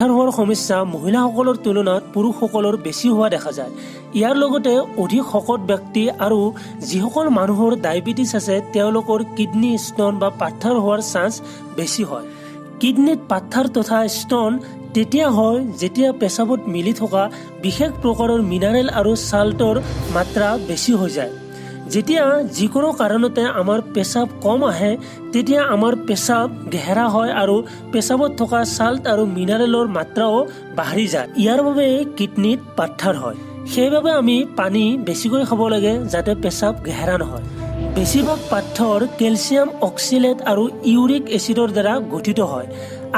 পাথৰ হোৱাৰ সমস্যা মহিলাসকলৰ তুলনাত পুৰুষসকলৰ বেছি হোৱা দেখা যায়। ইয়াৰ লগতে অধিক শকত ব্যক্তি আৰু যিসকল মানুহৰ ডায়েবেটিছ আছে, তেওঁলোকৰ কিডনী ষ্টন বা পাথৰ হোৱাৰ চান্স বেছি হয়। কিডনীত পাথৰ তথা ষ্টন তেতিয়া হয়, যেতিয়া পেচাবত মিলি থকা বিশেষ প্ৰকাৰৰ মিনাৰেল আৰু চাল্টৰ মাত্ৰা বেছি হৈ যায়। যেতিয়া যিকোনো কাৰণতে আমাৰ পেচাব কম আহে, তেতিয়া আমাৰ পেচাব গেহেৰা হয় আৰু পেচাবত থকা চাল্ট আৰু মিনাৰেলৰ মাত্ৰাও বাঢ়ি যায়। ইয়াৰ বাবে কিডনীত পাথৰ হয়। সেইবাবে আমি পানী বেছিকৈ খাব লাগে, যাতে পেচাব গেহেৰা নহয়। বেছিভাগ পাথৰ কেলছিয়াম অক্সিলেট আৰু ইউৰিক এচিডৰ দ্বাৰা গঠিত হয়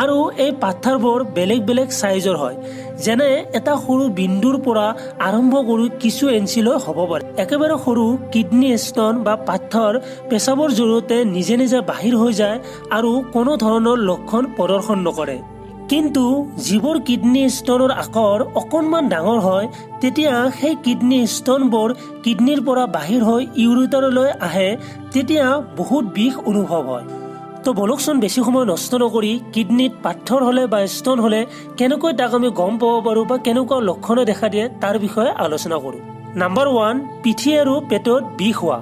আৰু এই পাথৰবোৰ বেলেগ বেলেগ চাইজৰ হয়, যেনে এটা সৰু বিন্দুৰ পৰা আৰম্ভ কৰি কিছু ইঞ্চিলৈ হ'ব পাৰে। একেবাৰে সৰু কিডনী ষ্টন বা পাথৰ পেচাবৰ জৰিয়তে নিজে নিজে বাহিৰ হৈ যায় আৰু কোনো ধৰণৰ লক্ষণ প্ৰদৰ্শন নকৰে। কিন্তু যিবোৰ কিডনী ষ্টনৰ আকাৰ অকণমান ডাঙৰ হয়, তেতিয়া সেই কিডনী ষ্টনবোৰ কিডনীৰ পৰা বাহিৰ হৈ ইউৰিটাৰলৈ আহে, তেতিয়া বহুত বিষ অনুভৱ হয়। তো বলকচোন, বেছি সময় নষ্ট নকৰি কিডনীত পাথৰ হ'লে বা ষ্টন হ'লে কেনেকৈ তাক আমি গম পাব পাৰোঁ বা কেনেকুৱা লক্ষণে দেখা দিয়ে, তাৰ বিষয়ে আলোচনা কৰোঁ। নাম্বাৰ 1, পিঠি আৰু পেটত বিষ হোৱা।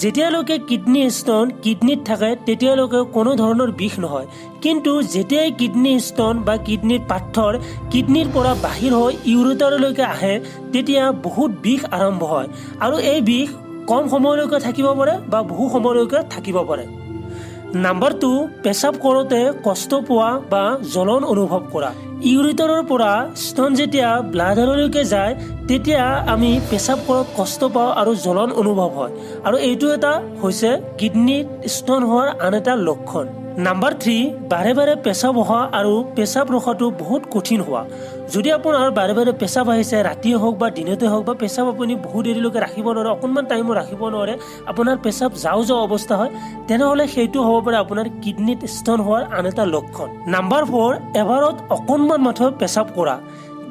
যেতিয়ালৈকে কিডনী ষ্টন কিডনীত থাকে, তেতিয়ালৈকে কোনো ধৰণৰ বিষ নহয়। কিন্তু যেতিয়াই কিডনী ষ্টন বা কিডনীৰ পাথৰ কিডনীৰ পৰা বাহিৰ হৈ ইউৰিটাৰলৈকে আহে, তেতিয়া বহুত বিষ আৰম্ভ হয় আৰু এই বিষ কম সময়লৈকে থাকিব পাৰে বা বহু সময়লৈকে থাকিব পাৰে। নাম্বাৰ 2, পেচাব কৰোঁতে কষ্ট পোৱা বা জ্বলন অনুভৱ কৰা। ইউৰিটাৰৰ পৰা ষ্টন যেতিয়া ব্লাডাৰলৈকে যায়, তেতিয়া আমি পেচাব কৰাত কষ্ট পাওঁ আৰু জ্বলন অনুভৱ হয় আৰু এইটো এটা হৈছে কিডনীত ষ্টন হোৱাৰ আন এটা লক্ষণ। নাম্বাৰ 3, বাৰে বাৰে পেচাব অহা আৰু পেচাব ৰখাটো বহুত কঠিন হোৱা। যদি আপোনাৰ বাৰে বাৰে পেচাব আহিছে, ৰাতিয়ে হওক বা দিনতে হওক, বা পেচাব আপুনি বহুত দেৰিলৈকে ৰাখিব নোৱাৰে, অকণমান টাইমো ৰাখিব নোৱাৰে, আপোনাৰ পেচাব যাওঁ যাওঁ অৱস্থা হয়, তেনেহ'লে সেইটো হ'ব পাৰে আপোনাৰ কিডনীত ষ্টন হোৱাৰ আন এটা লক্ষণ। নাম্বাৰ 4, এবাৰত অকণমান মাথো পেচাব কৰা।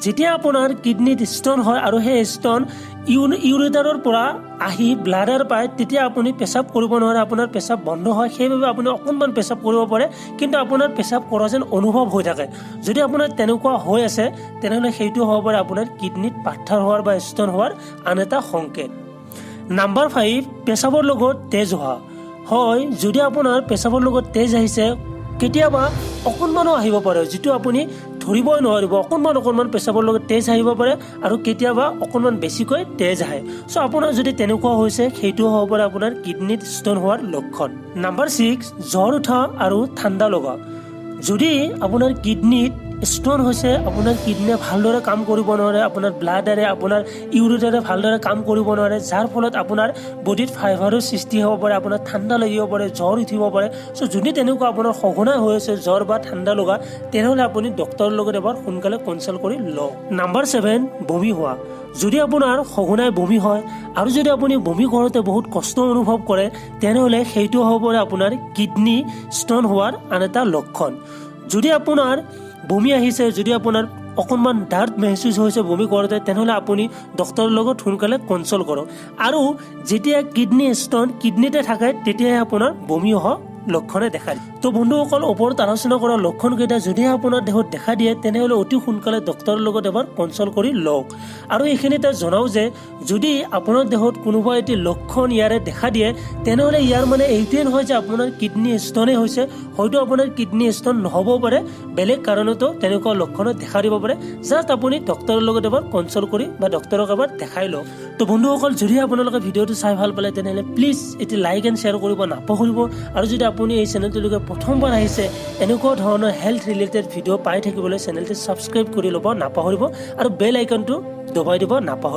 যেতিয়া আপোনাৰ কিডনীত ষ্টন হয় আৰু সেই ষ্টন ইউৰিটাৰৰ পৰা আহি ব্লাডাৰ পায়, তেতিয়া আপুনি পেচাব কৰিব নোৱাৰে, আপোনাৰ পেচাব বন্ধ হয়। সেইবাবে আপুনি অকণমান পেচাব কৰিব পাৰে, কিন্তু আপোনাৰ পেচাব কৰা যেন অনুভৱ হৈ থাকে। যদি আপোনাৰ তেনেকুৱা হৈ আছে, তেনেহ'লে সেইটো হ'ব পাৰে আপোনাৰ কিডনীত পাথৰ হোৱাৰ বা ষ্টন হোৱাৰ আন এটা সংকেত। নাম্বাৰ 5, পেচাবৰ লগত তেজ হোৱা। হয়, যদি আপোনাৰ পেচাবৰ লগত তেজ আহিছে, কেতিয়াবা অকণমানো আহিব পাৰে, যিটো আপুনি ধৰিবই নোৱাৰিব। অকণমান অকণমান পেচাবৰ লগত তেজ আহিব পাৰে আৰু কেতিয়াবা অকণমান বেছিকৈ তেজ আহে। চ' আপোনাৰ যদি তেনেকুৱা হৈছে, সেইটো হ'ব পাৰে আপোনাৰ কিডনীত ষ্টন হোৱাৰ লক্ষণ। নাম্বাৰ 6, জ্বৰ উঠা আৰু ঠাণ্ডা লগা। যদি আপোনাৰ কিডনীত ষ্টন হৈছে, আপোনাৰ কিডনীয়ে ভালদৰে কাম কৰিব নোৱাৰে, আপোনাৰ ব্লাডাৰে, আপোনাৰ ইউৰিটাৰে ভালদৰে কাম কৰিব নোৱাৰে, যাৰ ফলত আপোনাৰ বডিত ফিভাৰৰ সৃষ্টি হ'ব পাৰে, আপোনাৰ ঠাণ্ডা লাগিব পাৰে, জ্বৰ উঠিব পাৰে। চ' যদি তেনেকুৱা আপোনাৰ সঘনাই হৈ আছে জ্বৰ বা ঠাণ্ডা লগা, তেনেহ'লে আপুনি ডক্তৰৰ লগত এবাৰ সোনকালে কনচাল্ট কৰি লওক। নাম্বাৰ 7, বমি হোৱা। যদি আপোনাৰ সঘনাই বমি হয় আৰু যদি আপুনি বমি কৰোঁতে বহুত কষ্ট অনুভৱ কৰে, তেনেহ'লে সেইটো হ'ব পাৰে আপোনাৰ কিডনী ষ্টন হোৱাৰ আন এটা লক্ষণ। যদি আপোনাৰ বমি আহিছে, যদি আপোনাৰ অকণমান ডাৰ্ট মেহচুচ হৈছে বমি কৰোঁতে, তেনেহ'লে আপুনি ডক্তৰৰ লগত সোনকালে কনচাল্ট কৰক। আৰু যেতিয়া কিডনী ষ্টন কিডনীতে থাকে, তেতিয়াহে আপোনাৰ বমি অহা লক্ষণে দেখা দিয়ে। তো বন্ধুসকল, ওপৰত আলোচনা কৰা লক্ষণকেইটা যদিহে আপোনাৰ দেহত দেখা দিয়ে, তেনেহ'লে অতি সোনকালে ডক্তৰৰ লগত এবাৰ কনচাল্ট কৰি লওক। আৰু এইখিনিতে জনাওঁ যে যদি আপোনাৰ দেহত কোনোবা এটি লক্ষণ ইয়াৰে দেখা দিয়ে, তেনেহ'লে ইয়াৰ মানে এইটোৱে নহয় যে আপোনাৰ কিডনী ষ্টনে হৈছে। হয়তো আপোনাৰ কিডনী ষ্টন নহ'বও পাৰে, বেলেগ কাৰণতো তেনেকুৱা লক্ষণত দেখা দিব পাৰে। জাষ্ট আপুনি ডক্তৰৰ লগত এবাৰ কনচাল্ট কৰি বা ডক্তৰক এবাৰ দেখাই লওক। তো বন্ধুসকল, যদি আপোনালোকে ভিডিঅ'টো চাই ভাল পালে, তেনেহ'লে প্লিজ এটি লাইক এণ্ড শ্বেয়াৰ কৰিব নাপাহৰিব। আৰু যদি আপুনি এই চেনেলটোলৈকে প্ৰথমবাৰ আহিছে, এনেকুৱা ধৰণৰ হেল্থ ৰিলেটেড ভিডিঅ' পাই থাকিবলৈ চেনেলটো ছাবস্ক্ৰাইব কৰি ল'ব নাপাহৰিব আৰু বেল আইকনটো দবাই দিব নাপাহৰিব।